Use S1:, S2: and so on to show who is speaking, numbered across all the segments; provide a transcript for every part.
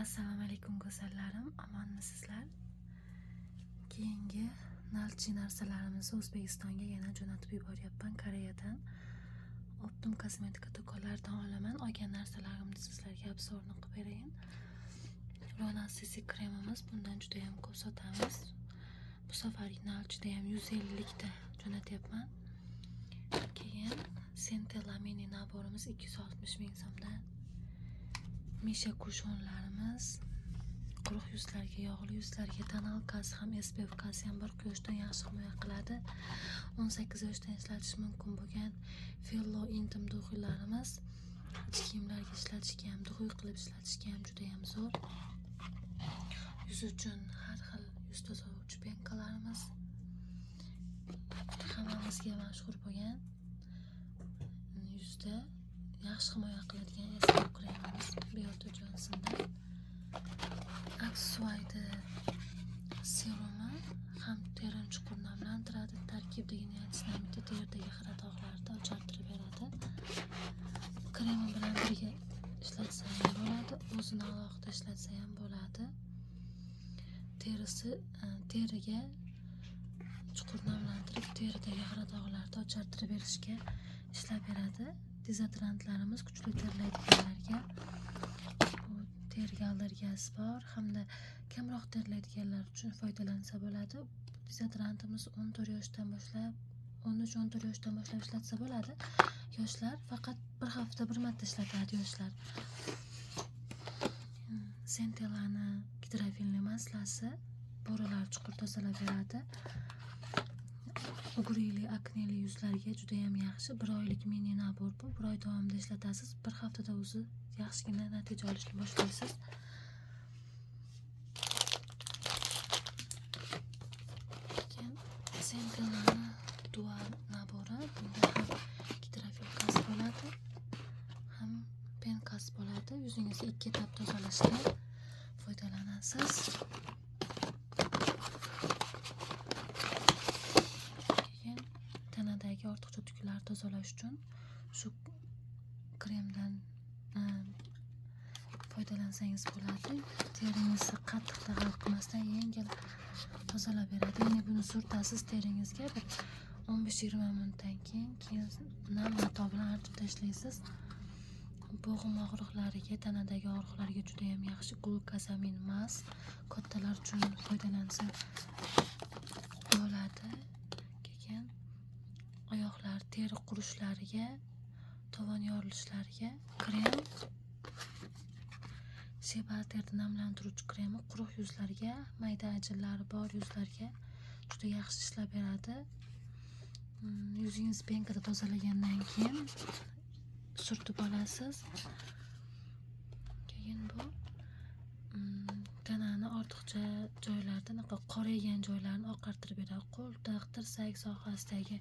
S1: Assalomu alaykum go'zallarim, omonmisizlar? Keyingi nalchi narsalarimizni O'zbekistonga yana jo'natib yuboryapman Koreyadan. Optum kosmetika do'konlaridan olaman. Olgan narsalarimni sizlarga обзорni qilib berayin. Rona CC kremimiz, bundan juda ham ko'p sotamiz. Bu safargi nalchida ham 150 ta jo'natyapman. Keyin Centella mini naborimiz 260 ming so'mdan. Misha kushonlarimiz quruq yuzlarga, yog'li yuzlarga тоналка si ham SPF kasi ham bir quyoshdan yaxshi himoya qiladi. 18 yoshdan ishlatish mumkin bo'lgan Fellow intim духи larimiz ich kiyimlarga ishlatishga ham, духи qilib ishlatishga ham juda ham zo'r. Yuz uchun har xil yuz tozalovchi пенка larimiz, hammamizga mashhur bo'lgan yuzda yaxshi himoya qiladigan SPF kremimiz Beauty Johnsondan. Aksuaydi serumi ham terini chuqur namlantiradi, tarkibidagi niacinamid teridagi xira dog'larni ochartirib beradi. Kremi bilan birga ishlatsa ham bo'ladi, o'zini alohida ishlatsa ham bo'ladi. Terisi teriga chuqur namlantirib, teridagi xira dog'larni ochartirib berishga ishlab beradi. Dezodorantlarimiz kuchli terlaydiganlarga, bu teriga allergiyasi bor hamda kamroq terlaydiganlar uchun foydalansa bo'ladi. Dezodorantimiz 14 yoshdan boshlab, 13-14 yoshdan boshlab ishlatsa bo'ladi. Yoshlar faqat bir hafta bir marta ishlatadi yoshlar. Centellani гидрофильный масло si poralarni chuqur tozalab beradi. Угри li, akneli yuzlarga juda ham yaxshi. Bir oylik mini набор bu. Bir oy davomida ishlatasiz. Bir haftada o'zi yaxshigina natija olishni boshlaysiz. Keyin Centellani dual набор i. Bunda ham гидрофилка si bo'ladi, ham пенка si bo'ladi. Yuzingizni ikki etap tozalashda foydalanasiz. Keyin tanadagi ortiqcha tuklarni tozalash uchun shu kremdan foydalansangiz bo'ladi. Teringizni qattiq dag'al qilmasdan yengil tozalab beradi. Ya'ni buni surtasiz teringizga bir 15-20 minutdan keyin nam mato bilan artib tashlaysiz. Bo'g'im og'riqlariga, tanadagi og'riqlarga juda ham yaxshi glukozamin mas kattalar uchun foydalansa bo'ladi. Keyin oyoqlar teri qurishlariga, tovon yorilishlariga krem, Shea namlantiruvchi kremi quruq yuzlarga, mayda ajinlari bor yuzlarga juda yaxshi ishlab beradi. Yuzingizni пенка da tozalagandan keyin surtib olasiz. Keyin bu tanani ortiqcha joylarda, anaqa qoraygan joylarni oqartirib beradi. Qo'ltiq, tirsak sohasidagi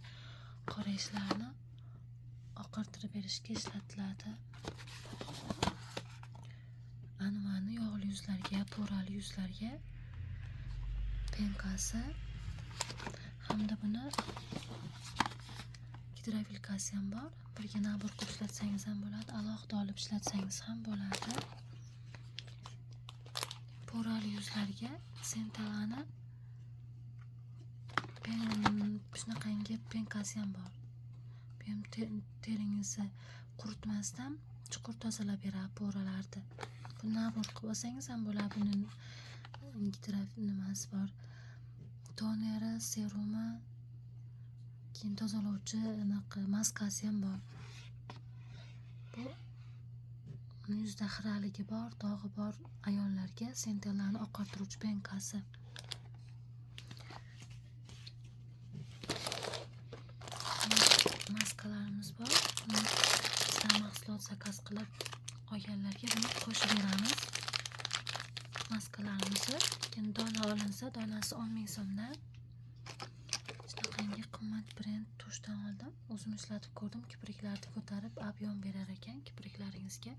S1: qorayishlarni oqartirib berishga ishlatiladi. Anvani yog'li yuzlarga, porali yuzlarga пенка si hamda buni гидрофилка si ham bor. Birga набор qilib ishlatsangiz ham bo'ladi, alohida olib ishlatsangiz ham bo'ladi. Porali yuzlarga Centellani shunaqangi пенка si ham bor. Bu ham teringizni quritmasdan chuqur tozalab beradi poralarni. Buni набор qilib olsangiz ham bo'ladi. Buni gidro nimasi bor. Toneri, serumi, keyin tozalovchi anaqa maskasi ham bor. Bu yuzda xiraligi bor, dog'i bor ayollarga Centellani oqartiruvchi пенка si. Maskalarimiz bor. Bizdan mahsulot zakaz qilib olganlarga buni qo'shib beramiz. Maskalarimizni keyin dona olinsa, donasi 10 ming so'mdan. Shunaqangi qimmat brend tushdan oldim. O'zim ishlatib ko'rdim, kipriklarni ko'tarib объем berar ekan kipriklaringizga.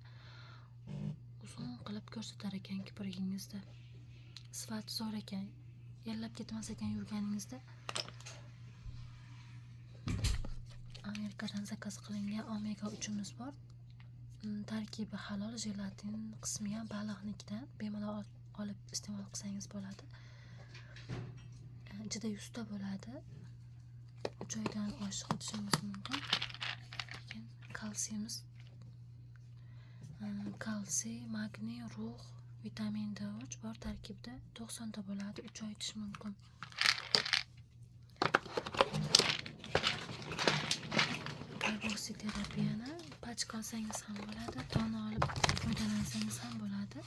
S1: Uzun qilib ko'rsatar ekan kiprigingizda. Sifati zo'r ekan. Yallab ketmas ekan yuvganingizda. Amerikadan zakaz qilingan omega 3imiz bor. Tarkibi halol, jelatin qismi ham baliqnikidan, bemalol olib iste'mol qilsangiz bo'ladi. Ichida 100 ta bo'ladi. 3 oydan oshiq ichishingiz mumkin. Keyin kalsiyimiz, kalsiy, magniy, rux, vitamin D3 bor tarkibida, 90 ta bo'ladi, 3 oy ichish mumkin. Karboksiterapiyani pachka olsangiz ham bo'ladi, dona olib foydalansangiz ham bo'ladi.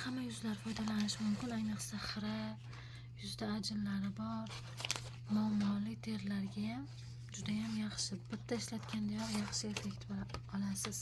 S1: Hamma yuzlar foydalanishi mumkin, ayniqsa xira, yuzda ajinlari bor, muammoli terilarga ham juda ham yaxshi. Bitta ishlatgandayoq yaxshi effekt olasiz.